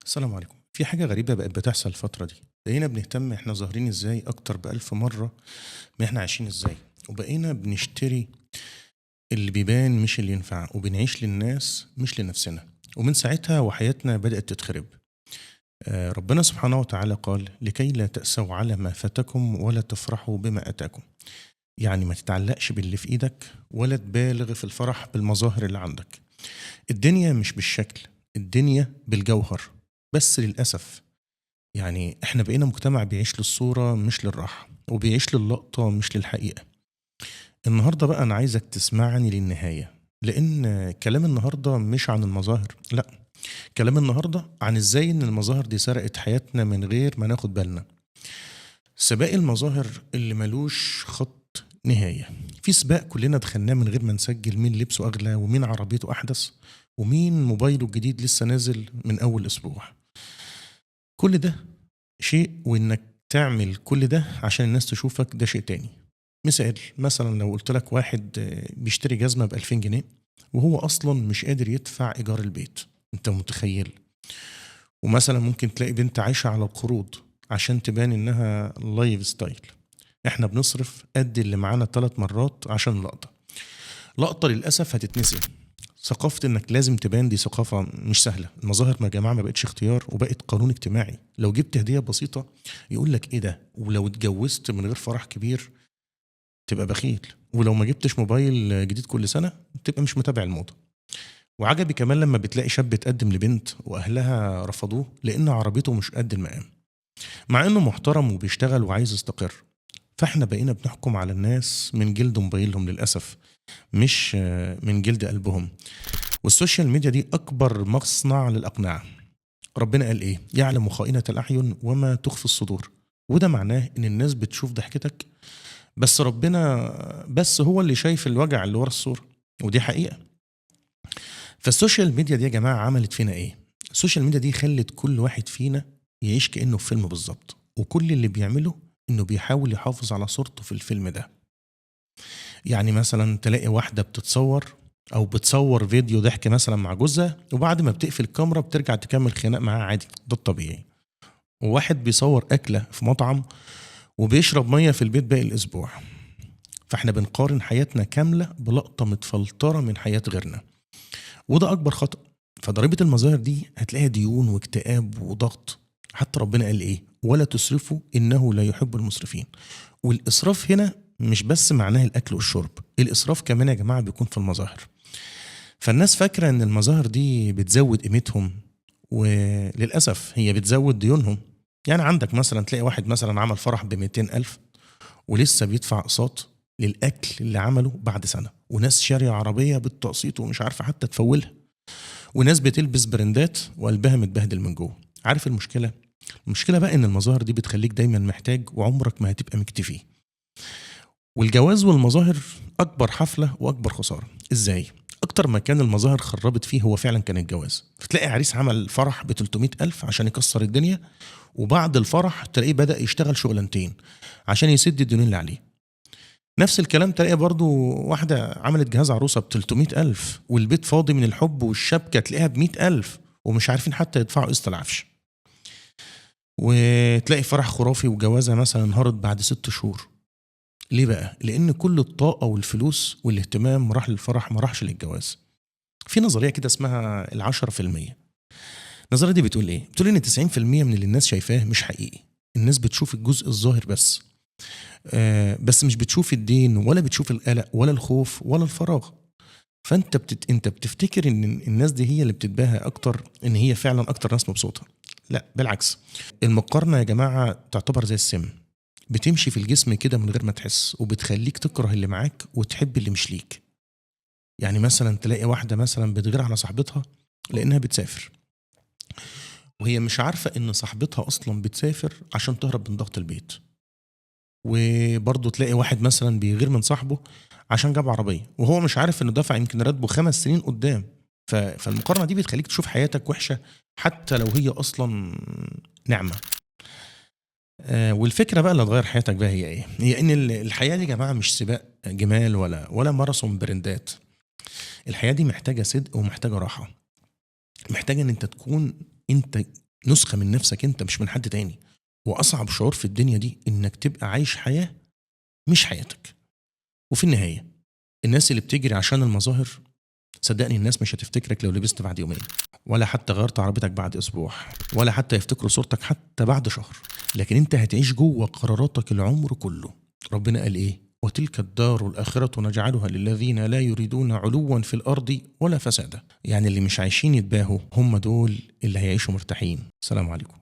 السلام عليكم. في حاجة غريبة بقت بتحصل الفترة دي، بقينا بنهتم احنا ظاهرين ازاي اكتر بألف مرة من احنا عايشين ازاي، وبقينا بنشتري اللي بيبان مش اللي ينفع، وبنعيش للناس مش لنفسنا، ومن ساعتها وحياتنا بدأت تتخرب. ربنا سبحانه وتعالى قال: لكي لا تأسوا على ما فاتكم ولا تفرحوا بما أتاكم. يعني ما تتعلقش باللي في ايدك ولا تبالغ في الفرح بالمظاهر اللي عندك. الدنيا مش بالشكل، الدنيا بالجوهر. بس للأسف يعني احنا بقينا مجتمع بيعيش للصورة مش للراحة، وبيعيش للقطة مش للحقيقة. النهاردة بقى أنا عايزك تسمعني للنهاية، لأن كلام النهاردة مش عن المظاهر، لا، كلام النهاردة عن ازاي ان المظاهر دي سرقت حياتنا من غير ما ناخد بالنا. سباق المظاهر اللي ملوش خط نهاية. في سباق كلنا دخلناه من غير ما نسجل مين لبسه أغلى، ومين عربيته أحدث، ومين موبايله الجديد لسه نازل من أول أسبوع. كل ده شيء، وإنك تعمل كل ده عشان الناس تشوفك ده شيء تاني. مثال، مثلا لو قلت لك واحد بيشتري جزمة ب2000 جنيه وهو أصلا مش قادر يدفع إيجار البيت، أنت متخيل؟ ومثلا ممكن تلاقي بنت عايشة على القروض عشان تبان إنها lifestyle. إحنا بنصرف قد اللي معانا 3 مرات عشان لقطة، لقطة للأسف هتتنسي. ثقافة إنك لازم تبان دي ثقافة مش سهلة. المظاهر يا جماعة ما بقتش اختيار، وبقت قانون اجتماعي. لو جبت هدية بسيطة يقول لك إيه ده، ولو اتجوزت من غير فرح كبير تبقى بخيل، ولو ما جبتش موبايل جديد كل سنة تبقى مش متابع الموضة. وعجبي كمان لما بتلاقي شاب اتقدم لبنت وأهلها رفضوه لأن عربيته مش قد المقام، مع إنه محترم وبيشتغل وعايز يستقر. فإحنا بقينا بنحكم على الناس من جلد موبايلهم للأسف، مش من جلد قلبهم. وال social media دي أكبر مصنع للأقنعة. ربنا قال إيه؟ يعلم خائنة الأعين وما تخفي الصدور. وده معناه إن الناس بتشوف ضحكتك، بس ربنا بس هو اللي شايف الوجع اللي ورا الصورة، ودي حقيقة. فال social media دي يا جماعة عملت فينا إيه؟ ال social media دي خلت كل واحد فينا يعيش كأنه في فيلم بالظبط، وكل اللي بيعمله إنه بيحاول يحافظ على صورته في الفيلم ده. يعني مثلا تلاقي واحدة بتتصور أو بتصور فيديو ضحك مثلا مع جوزها، وبعد ما بتقفل الكاميرا بترجع تكمل خناق معاه عادي، ده الطبيعي. وواحد بيصور أكلة في مطعم وبيشرب مية في البيت باقي الأسبوع. فاحنا بنقارن حياتنا كاملة بلقطة متفلترة من حياة غيرنا، وده أكبر خطأ. فضريبة المظاهر دي هتلاقيها ديون واكتئاب وضغط. حتى ربنا قال إيه؟ ولا تسرفوا إنه لا يحب المسرفين. والإسراف هنا مش بس معناه الأكل والشرب، الإسراف كمان يا جماعة بيكون في المظاهر. فالناس فاكرة إن المظاهر دي بتزود قيمتهم، وللأسف هي بتزود ديونهم. يعني عندك مثلا تلاقي واحد مثلا عمل فرح ب200,000 ولسه بيدفع أقساط للأكل اللي عمله بعد سنة، وناس شارية عربية بالتقسيط ومش عارفة حتى تفولها، وناس بتلبس براندات وقلبها متبهدل من جوه. عارف المشكلة؟ المشكلة بقى إن المظاهر دي بتخليك دايما محتاج، وعمرك ما هتبقى مكتفي. والجواز والمظاهر أكبر حفلة وأكبر خسارة. إزاي؟ أكتر مكان المظاهر خربت فيه هو فعلا كان الجواز. فتلاقي عريس عمل فرح ب300,000 عشان يكسر الدنيا، وبعد الفرح تلاقيه بدأ يشتغل شغلانتين عشان يسد الديون اللي عليه. نفس الكلام تلاقي برضو واحدة عملت جهاز عروسة ب300,000 والبيت فاضي من الحب، والشبكة تلاقيها ب100,000 ومش عارفين حتى يدفعوا قسط العفش. وتلاقي فرح خرافي وجوازة مثلا انهارت بعد 6 شهور. ليه بقى؟ لأن كل الطاقة والفلوس والاهتمام راح للفرح، ما راحش للجواز. في نظرية كده اسمها 10%. النظرية دي بتقول إيه؟ بتقول إن 90% من اللي الناس شايفاه مش حقيقي. الناس بتشوف الجزء الظاهر بس، بس مش بتشوف الدين، ولا بتشوف القلق، ولا الخوف، ولا الفراغ. فأنت أنت بتفتكر إن الناس دي هي اللي بتتباهى أكتر، إن هي فعلا أكتر ناس مبسوطة. لا بالعكس، المقارنة يا جماعة تعتبر زي السم، بتمشي في الجسم كده من غير ما تحس، وبتخليك تكره اللي معاك وتحب اللي مش ليك. يعني مثلا تلاقي واحدة مثلا بتغير على صاحبتها لأنها بتسافر، وهي مش عارفة إن صاحبتها أصلا بتسافر عشان تهرب من ضغط البيت. وبرضه تلاقي واحد مثلا بيغير من صاحبه عشان جاب عربية، وهو مش عارف إنه دفع يمكن راتبه 5 سنين قدام. فالمقارنة دي بتخليك تشوف حياتك وحشة حتى لو هي أصلا نعمة. والفكرة بقى اللي هتغير حياتك بقى هي إيه؟ هي إن الحياة دي يا جماعة مش سباق جمال ولا ماراثون براندات. الحياة دي محتاجة صدق ومحتاجة راحة، محتاجة ان انت تكون انت نسخة من نفسك انت، مش من حد تاني. واصعب شعور في الدنيا دي انك تبقى عايش حياة مش حياتك. وفي النهاية الناس اللي بتجري عشان المظاهر، صدقني الناس مش هتفتكرك لو لبست بعد يومين، ولا حتى غيرت عربيتك بعد اسبوع، ولا حتى يفتكروا صورتك حتى بعد شهر، لكن انت هتعيش جوه قراراتك العمر كله. ربنا قال ايه؟ وتلك الدار الآخرة نجعلها للذين لا يريدون علوا في الأرض ولا فسادا. يعني اللي مش عايشين يتباهوا هم دول اللي هيعيشوا مرتاحين. السلام عليكم.